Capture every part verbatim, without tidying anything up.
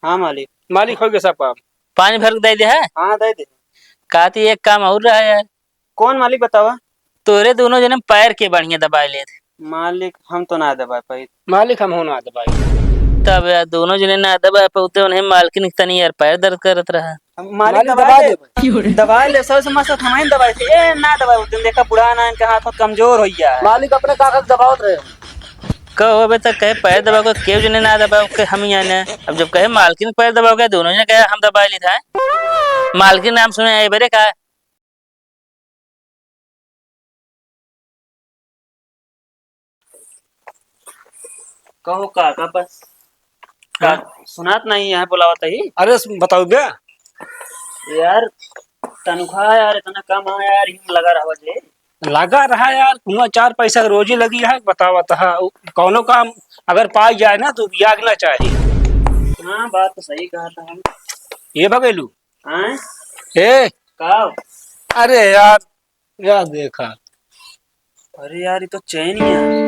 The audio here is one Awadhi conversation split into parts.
हाँ मालिक। मालिक, होइ गए सब काम। पानी भर के दइ दे है? हाँ, दइ दे। कहती एक काम और रहा यार। कौन मालिक, बतावा? तोरे दोनों जने पैर के बढ़िया दबाइ लेत। मालिक, हम तो ना दबाइ पाई। मालिक, हम हो ना दबाई। तब यार, दोनों जने ना दबाइ पाउते, उन्हें मालकिन के तनी यार पैर दर्द करत रहा। हम मालिक, मालिक, दबाइ दबाइ ले। दे। दबाइ ले, सर से मस्त हम ही दबाइ थे। ए, ना दबाइ, उस दिन देखा, बुढ़ा ना, इनके हाथ में कमजोर होइ गया है। मालिक, अपने काका के दबावत रहे। कहो, अबे तक कहे पैर दबाओ के, केहू जने ना दबाओ के, हम ही आने। अब जब कहे मालकिन के पैर दबाओ के, दोनों जने कहे हम दबाइ ली था। मालकिन नाम सुने, ए, बेरे का? कहो का, का बस? का हाँ। सुनात नहीं है, बुलावत ही। अरे सु-, बताओ बे। यार, तनख्वाह यार, इतना कम है यार, यूं लगा रहा जे। लगा रहा यार, कुआं चार पैसा के रोजी लगी है, बतावत है। कौनो काम अगर पाई जाए ना, तो याद ना चाही। हाँ, बात तो सही कहा था हम। ये भगेलू। हाँ? ए? का? अरे यार, या देखा। अरे यार, ये तो चैन ही है।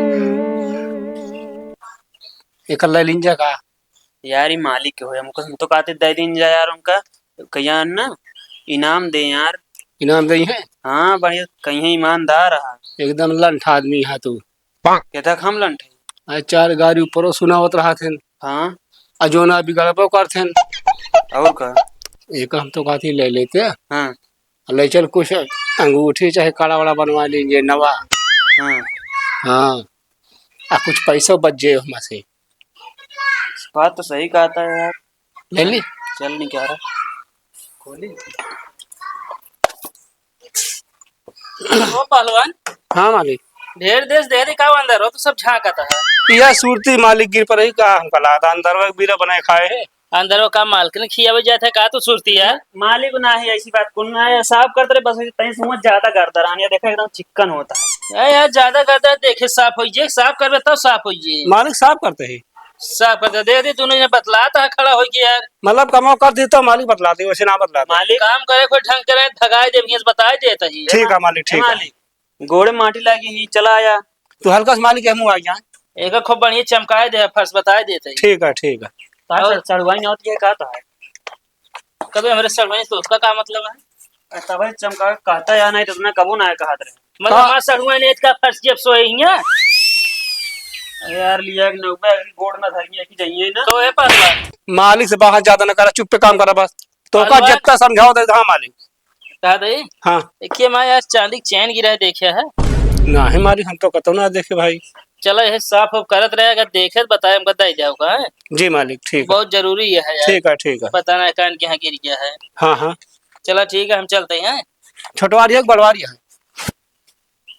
एकर ले लीन जा का? यार, ये मालिक के हो, हमको, हम तो कहते दे दीन जा यार उनका, कहिया ना, इनाम दे यार। इनाम दे है? हाँ, बढ़िया, कहीं ईमानदार है। एकदम लंठ आदमी है तू। कहता हम लंठ है। आ चार गाड़ी ऊपरो सुनावत रहा थे। हाँ। आ जो ना बिगड़बो करथेन। और का? एक हम तो कहती ले लेते। हाँ। ले चल कुछ अंगूठी चाहे कड़ा वड़ा बनवा लीजिए नवा। हाँ। हाँ। आ कुछ पैसो बच जाए हमारे से। बात तो सही कहता है यार। ले ली? चल नहीं क्या रहा। खोली। ओ पहलवान। हाँ मालिक। ढेर देश दे दे का अंदर हो, तू सब झांकत है। यह सुरती मालिक गिर पर ही का हमका लादा अंदर में बीरा बनाए खाए है। अंदर वो का मालकिन खियावे जात है का तू सुरती यार? मालिक ना है, ऐसी बात कौन ना है, साफ करते रहे बस, तहीं से हुआ ज्यादा गर्दा रहन, ये देखा एकदम चिक्कन होता है। ए यार, ज्यादा गर्दा देखे साफ होइए, साफ करबे तब साफ होइए। मालिक साफ करते हैं। साफ करते, दे दे, दोनों जने बतलात है खड़ा होइए यार। मतलब कमाओ कर दी तो मालिक बतलाते, वैसे ना बतलाते। मालिक काम करे कोई ढंग करे, भगाए दे, भैंस बताए देता ही। ठीक है मालिक, ए ठीक है। मालिक, गोड़े माटी लागी ही, चला आया। तू हल्का से मालिक के मुंह आ गया। एक खूब बढ़िया चमकाए दे, फर्श बताए देते ही। ठीक है, ठीक है। और चढ़वाई ना होती है, का तो है? कबे हमरे सड़वाई तो उसका का मतलब है? अरे तबे चमका कहता या नहीं तो इतना कबो ना कहत रहे। मतलब का? हमार सड़वाई नहीं का फर्श जब सोए हिया। अरे यार लिया कि नौबे गोड़ ना धरिए कि जाइए ना। तो ए पहलवान। मालिक से बाहर ज्यादा ना करा, चुप पे काम करा बस। तो का पहलवान। जितना समझाओ तो हाँ मालिक। का दे? हाँ। देखिए मैं यार चांदी की चैन गिरा है, देखे है? नहीं मालिक, हम तो कतौ ना देखे भाई। चला, यह साफ उफ करत रहे, अगर देखे तो बताए, हमका दे जाओ का, हैं? जी मालिक, ठीक है। बहुत जरूरी है, है। ठीक है, ठीक है। पता ना कान के यहाँ गिर गया है। हाँ, हाँ। चला ठीक है, हम चलते हैं। छोटवारी है कि बड़वारी है?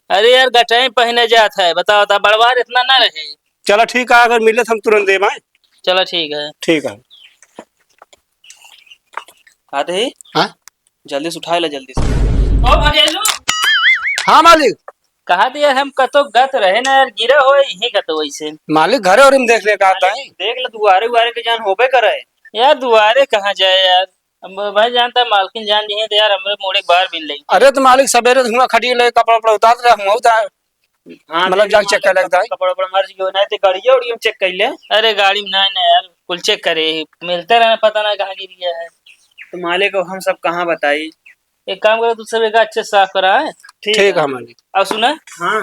अरे यार, गटाई पहने जात है, बताओ तो, बड़वार इतना ना रहे। चला ठीक है, अगर मिले तो हम तुरंत देब, हैं? चला ठीक है। ठीक है। आते ही? हाँ? जल्दी से उठाए ला, जल्दी से। ओ भगेलू। हाँ मालिक। कहा दिया हम कतो गत रहे ना यार, गिरा हो यहीं कतो वैसे। मालिक घरे और हम देख ले का आता है। देख ले दुआरे उआरे के जान होबे करे। यार दुआरे कहाँ जाए यार, अब भाई जानता है मालकिन जान जी हैं तो यार हमरे मोड़े बाहर मिल लेंगे। अरे तो मालिक सवेरे धुआं खटी ले कपड़ा उपड़ा उतार रहा हूँ उतार। हाँ, मतलब जाके चेक कर लगता है। कपड़ा उपड़ा मर गयो, नहीं तो गाड़िया उड़िया में चेक कर ले। अरे गाड़ी में नहीं, नहीं यार, कुल चेक करे, मिलते रहना, पता ना कहाँ गिर गया है। तो मालिक को हम सब कहाँ बताई? एक काम करो, तू सब एक अच्छे से साफ करा है। ठीक ठीक है। है मालिक। अब सुना? हाँ।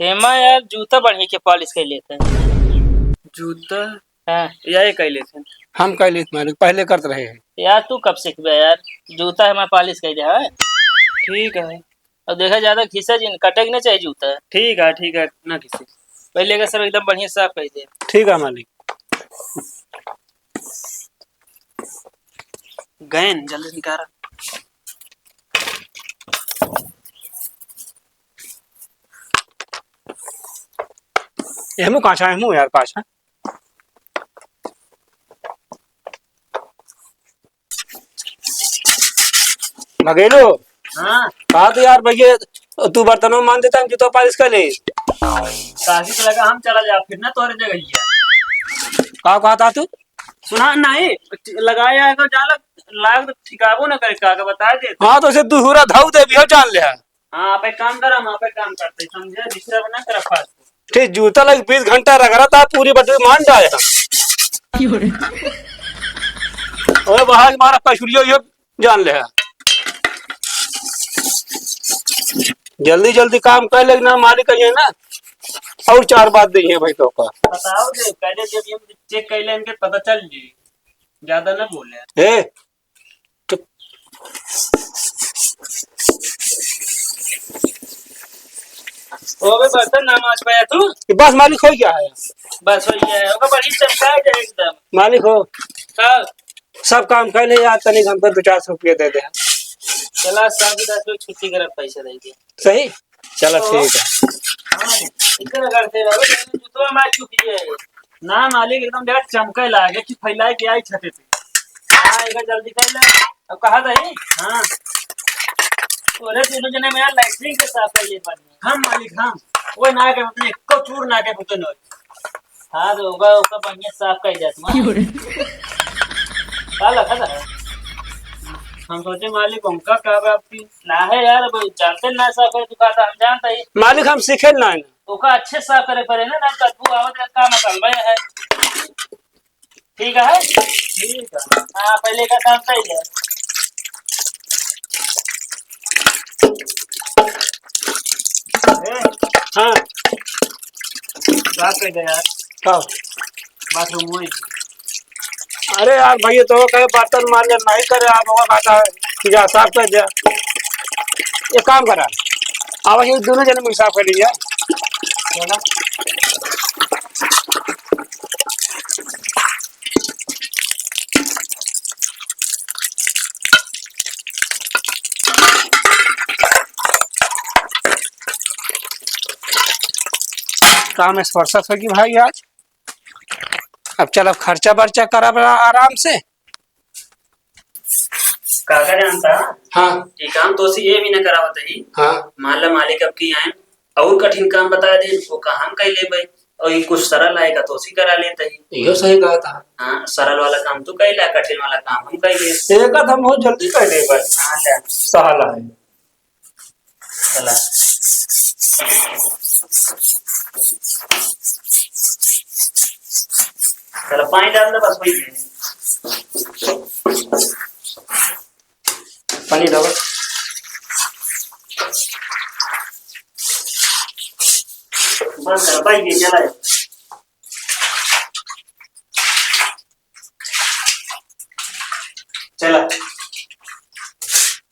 हेमा यार, जूता बढ़िया के पॉलिश कर लेते हैं। जूता? हाँ। यही कर लेते हैं। हम कर लेते मालिक, पहले करते रहे हैं। यार, तू कब सीखबे यार? जूता हेमा पॉलिश कर दे, हाँ? ठीक है। अब देखा, ज्यादा घिसा जिन, कटे के ना चाहिए जूता। ठीक है, ठीक है, ना घिसे। पहले का सब एकदम बढ़िया साफ कर दे। ठीक है मालिक। गैन, जल्दी निकाल। एहमू काचा, एहमू यार काचा। भगेलो। हाँ। कहा तो यार भैया, तू बर्तनों मान देता, हम जूता पालिश कर ले। काशी से लगा हम चला जा, फिर ना तोरे जगह ही है। का कहा था तू? सुना नहीं, लगाया है तो जाला, लाग तो ठिकाबो ना करे, का, का बता दे। हाँ, तो उसे दूसरा धाऊ दे भी हो जान ले। हाँ, आप एक काम करा, हम आप एक काम करते, समझे? डिस्टर्ब ना करा फालतू। ठीक, जूता लग बीस घंटा रगड़ा था, पूरी बटरी मान जाए हम। अरे बाहर हमारा कसूरियो ये जान ले है। जल्दी जल्दी काम कर लेना, मालिक कहिए ना, और चार बात देइहैं भाई तो का। बताओ दे, पहले जब ये चेक कर ले, इनके पता चल जी, ज्यादा ना बोले। ए, चुप। ओ बे, बर्तन ना माज पाया तू? ये बस मालिक हो गया है। बस हो गया है, ओका बड़ी चमका जाए एकदम। मालिक हो। हाँ। सब काम कर ले यार, तनिक हमको दो चार सौ रुपया दे दे। चला, सब दस लोग छुट्टी करब, पैसा दे दे। सही? चला, तो ठीक है। हाँ, इधर करते रहो, जूतवा मार चुकी है। ना मालिक, एकदम जरा चमके लागे कि फैलाए के आई छते पे। हाँ, इधर जल्दी कर ले। अब कहा दही? हाँ। तोरे दोनों जने में यार लैट्रिन के साफ कर ले पानी। हम मालिक, हम। वो ना के अपने को चूर ना के पुतन हो। हाँ, तो ओका, ओका बढ़िया साफ कर जात हूँ। क्यों रे? का लगा था? हम सोचे मालिक उनका का बात थी। ना है यार, अब जानते ना साफ करे, तू कहता हम जानता ही। मालिक, हम सीखे ना है। ओका अच्छे साफ करे पड़े ना, ना बदबू आवत है, का मतलब है। ठीक है? ठीक है। हाँ, पहले का काम कर ले। ए, हाँ। साफ कर दे यार। का? बाथरूम में। अरे यार भैया, तो कहे बर्तन मार ले, नहीं करे, आप लोगों का कहता है कि जा साफ कर दे। एक काम करा, अब ये दोनों जने मिल साफ कर लीजिए। चला। काम में फुर्सत होगी भाई आज। अब चल, अब खर्चा बर्चा करब आराम से। काका जानता? हाँ। ये काम तो सी ये भी न करावत ही। हाँ। मान ला मालिक अब की आए और कठिन काम बता दे, वो का हम कर लेबे। और ये कुछ सरल आएगा तो सी करा लेते ही। यो सही कहा था। हाँ, सरल वाला काम तू कर ले, कठिन वाला काम हम कर ले। एक आध हम बहुत जल्दी कर लेबे। हाँ, ले। सहल है। चला। चला, पानी डाल दे, बस वही है। पानी डाल। बस कर, भाई, ये चला है। चला,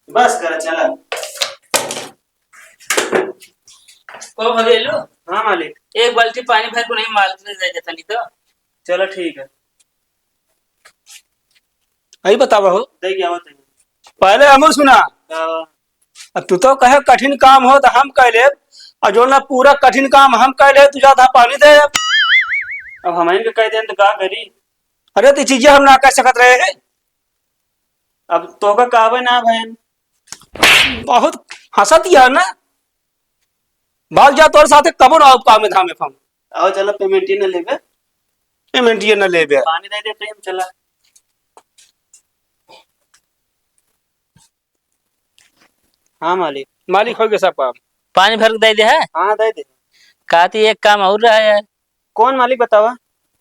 बस कर, चला। ओ भगेलू। हाँ मालिक। एक बाल्टी पानी भर को नहीं, मालिक ने दे देता नहीं तो। चलो ठीक है। आई बतावा हो। दे गया बताइए। पहले हमहू सुना। का? अब तू तो कहे कठिन काम हो तो हम कह लेब, और जो ना पूरा कठिन काम हम कह लेब, तू जाता पानी दे। अब हम इनके कह दें तो का करी? अरे तो चीजें हम ना कह सकत रहे हैं। अब तोहका कहबे ना भैन। बहुत हंसत ही है ना। भाग जा, तोर साथे कबो ना आउब काम में धामे हम। आओ चला, पेमेंट ही ना लेबे। पेमेंट ये ना लेबे। पानी दे देते हम, चला। हाँ मालिक। मालिक हो गया सब काम। पानी भर के दे दे है? हाँ, दे दे। कहती एक काम और रहा है। कौन मालिक बतावा?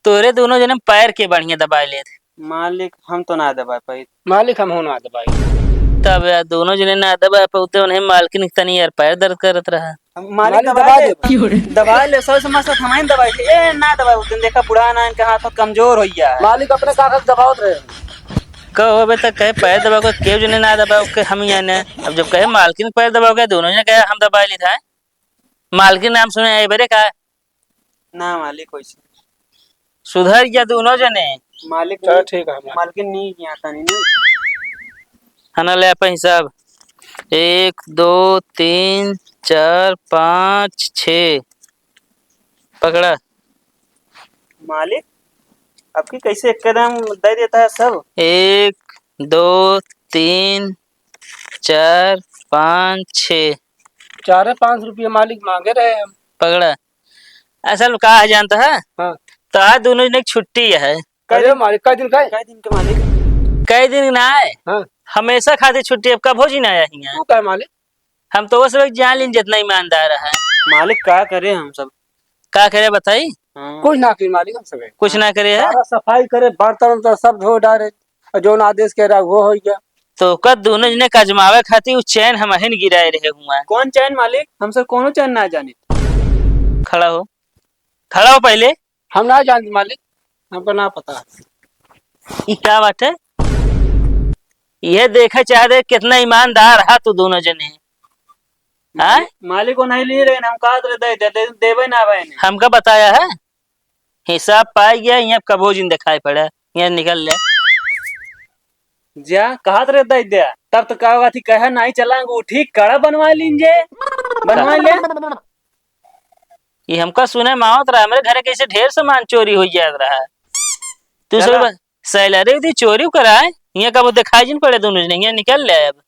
तोरे दोनों जने पैर के बढ़िया दबाए लेत। मालिक, हम तो ना दबाए पाई। मालिक, हम हो ना दबाई। तब यार, दोनों जने ना दबाए पाउते, उन्हें मालकिन के तनी यार पैर दर्द करत रहा। हम मालिक मालिक दबाए दबाए दे। दे। दबाए ले, सौ से मस्त हम ही दबाए थे। ए, ना दबाए, उस दिन देखा बूढ़ा ना, इनके हाथ कमजोर हो गया है। मालिक अपने काका के दबावत रहे। कहो बे, तक कहे पैर दबाओ, केहू जने ना दबाओ के हम ही आने। अब जब कहे मालकिन के पैर दबाओ के, दोनों जने कहे हम दबाए ली था। मालकिन नाम सुने है बरे का? ना मालिक, वैसे। सुधर जा दोनों जने। मालिक चलो नहीं, ठीक है, हम मालिक नहीं किया था, नहीं, नहीं। है ना, ले अपन हिसाब। एक, दो, तीन, चार, पाँच, छः। पकड़ा। मालिक, आपकी कैसे एकदम दे देता है सब? एक, दो, तीन, चार, पाँच, छः। चार पाँच रुपये मालिक मांगे रहे हम। पकड़ा। असल में का है जानता है? हाँ। तो आज दोनों जने की छुट्टी है। अरे मालिक, कै दिन का है? कै दिन के मालिक? कै दिन ना है? हाँ। हमेशा खातिर छुट्टी, अब कबो जी ना आया हियाँ। तू का है मालिक? हम तो वो सब जान लीन जितना ईमानदार है। मालिक का करे हम सब? का करे बताई? हाँ। कुछ ना करी मालिक हम सब। कुछ ना करे है? सारा सफाई करे, बर्तन उर्तन सब धो डारे। और जौन आदेश कह रहा वो हो गया। तो का दोनों जने कजमावे खातिर उ चैन हमहिन गिराए रहे हुआ। कौन चैन मालिक? हमसे कोनो चैन ना जाने। खड़ा हो, खड़ा हो पहले। हम ना जानते मालिक, हमको ना पता। ई का बात है? यह देखे चाहते कितना ईमानदार हा तू दोनों जने। हाँ? मालिक वो नहीं लिए, लेकिन हम कहा दे, दे, दे, दे, देवे ना भाई ने। हमका बताया है, हिसाब पाई गया, यहाँ कबो जिन दिखाई पड़ा, यहाँ निकल ले। जा, कहा दे, दे, दे, तब तो का होगा थी, कहे नहीं चला, अंगूठी कड़ा बनवा लीन जे, बनवा ले। ये हमका सुने में आवत रहा, मेरे घर कैसे ढेर सामान चोरी हो जात रहा। तू सब चला। ब-, सैलरी दी चोरी कराए, यहाँ कबो दिखाई जिन पड़े दोनों जने, यहाँ निकल ले अब।